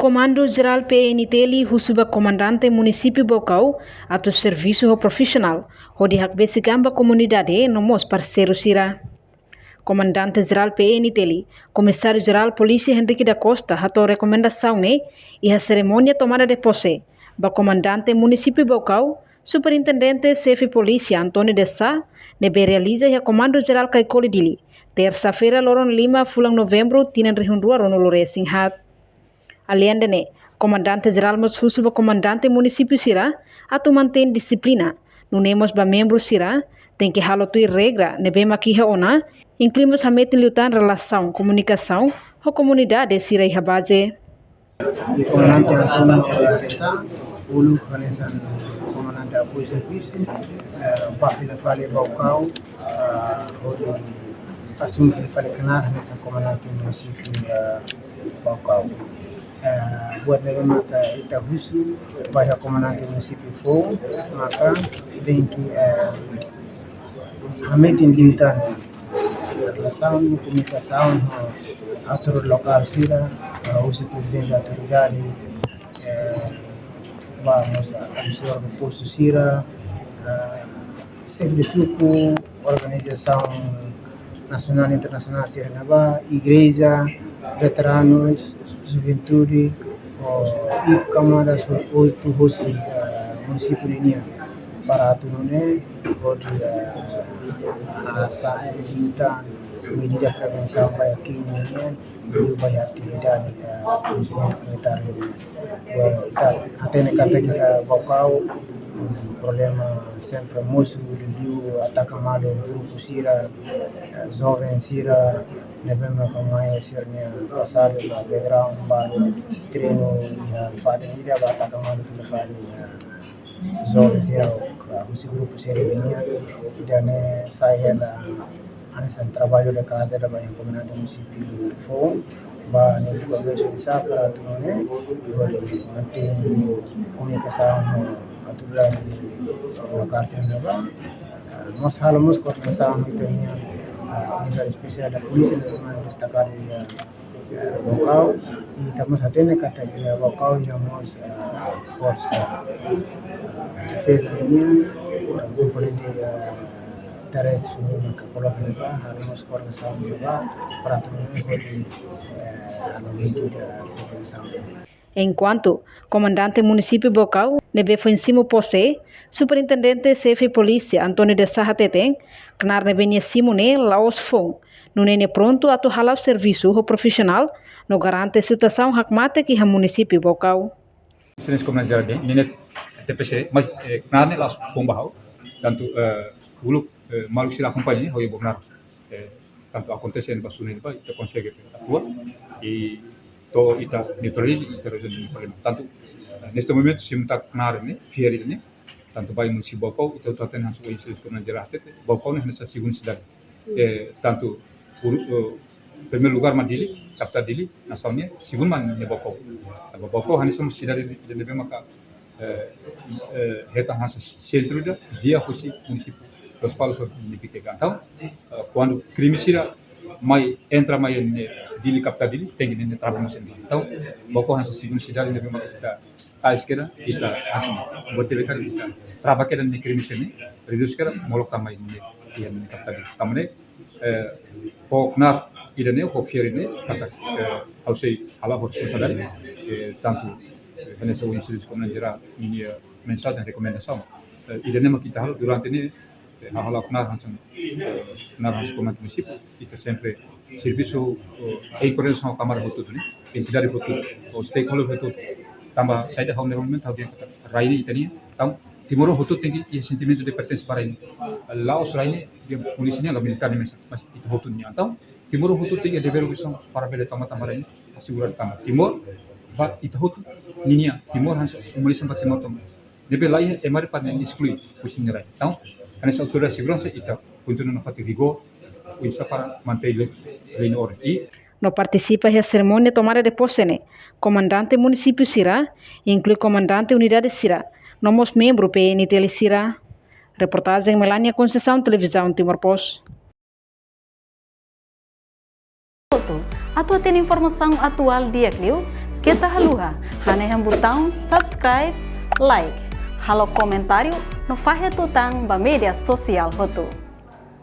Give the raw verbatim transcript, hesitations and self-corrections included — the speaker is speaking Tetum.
Komandu Jerál P N T L husu ba Komandante Munisípiu Baucau atu servisu ho profisionál, hodi hakbesik an ba komunidade no mós parseiru sira. Komandante Jerál P N T L, Komisáriu Jerál Polísia Henrique da Costa, hato'o rekomendasaun ne'e iha serimónia tomada de pose ba Komandante Munisípiu Baucau, Superintendente Xefe Polísia António de Sá, ne'ebé realiza iha Komandu Jerál Caicoli Dili, tersa-feira, loron lima fulan Novembru, tinan rihun rua ruanulu resin haat. Aleinde ne'e, Komandante Jerál mós husu ba komandante munisípiu sira atu mantein dixiplina, nune'e mós ba membru sira tenke halo tuir regra ne'ebé mak iha ona, inklui mós hametin liután relasaun komunikasaun ho komunidade sira iha baze. I komandante atu uluk hanesan komandante apoiu servisu, eh, ba fila fali Baucau, eh, hodi asumi fila fali knaar hanesan komandante munisípiu, eh, Baucau. Eh, buat ne'ebé maka ita husu ba iha komandante munisípiu foun, maka tenke, eh, hametin liután relasaun, komunikasaun ho autoridade lokál sira, eh, husi prezidente autoridade, eh, ba mós komisáriu postu sira, eh, xefe de suku, organizasaun nasionál, internasionál sira ne'ebá, igreja, veteranus, juventude, ho, i kamadas ho-, oitu hosi, eh, munisípiu ninian, para atu nune'e hodi, eh, hasa'e liután medida prevensaun ba iha krime nian, liu ba iha atividade, eh, polisiamentu komunitáriu nian. Eh, ita hatene katak iha Baucau, mm, problema sempre mosu, liuliu ataka malu grupu sira, eh, joven sira, ne'ebé maka mai sira-nia pasadu ba background balu, treinu iha fatin ida ba ataka malu fila fali, eh, joven sira, eh, husi grupu sira nian, ida-ne'e sai hela hanesan traballu de kaza ida ba iha komandante munisípiu foun, ba ne'e kongresu de safra atu nune'e, hodi mantein komunikasaun ho autoridade lokál sira ne'ebá. Ah, mós halo mós koordenasaun ho ita-nia, ah, unidade espesiál da polísia, ne'ebé mak destakadu iha, eh, Baucau, i ita mós hatene katak iha Baucau iha mós, eh, forsa, eh, defeza nian, eh, komponente, eh, terrestre maka koloka iha ne'ebá, halo mós koordenasaun iha ne'ebá, para atu nune'e hodi, eh, halo medida prevensaun. Enkuantu Komandante Munisípiu Baucau ne'ebé foin simu pose, Superintendente Xefe Polísia António de Sá hateten, knaar ne'ebé nia simu ne'e la'ós foun, nune'e nia prontu atu hala'o servisu ho profisionál no garante situasaun hakmatek iha Munisípiu Baucau. Exelénsia Komandante Jerál, ne'e T P C, mas, eh, knaar ne'e la'ós foun ba ha'u, tantu, eh, uluk, eh, maluk sira akompaña, ha'u iha Baucau, eh, tantu akontese ba sunu ne'ebá, ita konsege atua, i to'o ita neutraliza, ita rezolve problema. Tantu, eh, neste momento, simu tan knaar ne'e, fiar ne'e, tantu ba iha Munisípiu Baucau, ita hotu hatene hanesan ohin Exelénsia Komandante Jerál hatete, Baucau ne'e hanesan segundu sidade. Eh, tantu, uru-, eh, primeiru lugár mak Dili, kapitál Dili, nasaun nian, segundu mak ne'e Baucau. Tanba Baucau hanesan sidade ida ne'ebé maka, eh, eh, hetan hanesan sentru ida, via husi munisípiu Lospalos ho Nipitega. Entaun, eh, kuandu krime sira mai, entra mai iha Dili, kapitál Dili, tenke ne'e trava mós iha ne'ebá. Entaun, Baucau hanesan segundu sidade ne'ebé maka ita tais kedas, ita hanesan, buat ida karik ita trava kedas ne'e krime sira-ne'e, redús kedas, molok tan mai ne'e, iha ne'e kapitál Dili. Tanba ne'e, eh, ho knaar ida-ne'e, ho fiar ne'e, katak, eh, ha'u sei hala'o ho responsabilidade, eh, tantu, eh, hanesan ohin Exelénsia Komandante Jerál ninia mensajen rekomendasaun. Eh, ida-ne'e mak ita halo durante ne'e, eh, ha'u hala'o knaar hanesan, eh, knaar hanesan Komandante Munisípiu, ita sempre servisu, eh, em koordenasaun ho kámara hotu-hotu ne'e, entidade hotu-hotu, ho stakeholder hotu-hotu. Tanba saida ha'u normalmente ha'u dehan katak rai ne'e ita-nian, entaun timoroan hotu tenke iha sentimentu de pertensa ba rai ne'e. La'ós rai ne'e dehan polísia nian ka militár nian mesak, mas ita hotu nian. Entaun timoroan hotu tenke iha dever obrigasaun para bele tama tan ba rai ne'e, asegura tama. Timor ba ita hotu ninian, Timor hanesan uma lisan ba Timor tomak. Ne'ebé laiha ema ida para ne'e esklui husi nia rai. Entaun, hanesan autoridade seguransa ita kontinua nafatin rigór, oinsá para mantein lei, lei no orden. I no partisipa iha serimónia tomada de pose ne'e, komandante munisípiu sira, inklui komandante unidade sira, no mós membru P N T L sira. Reportajen Melania Conceição, Televizaun Timor Post. Atu hatene informasaun atuál di'ak liu, Keta haluha hanehan butaun subscribe, like, halo komentáriu no fahe tutan ba média sosiál hotu.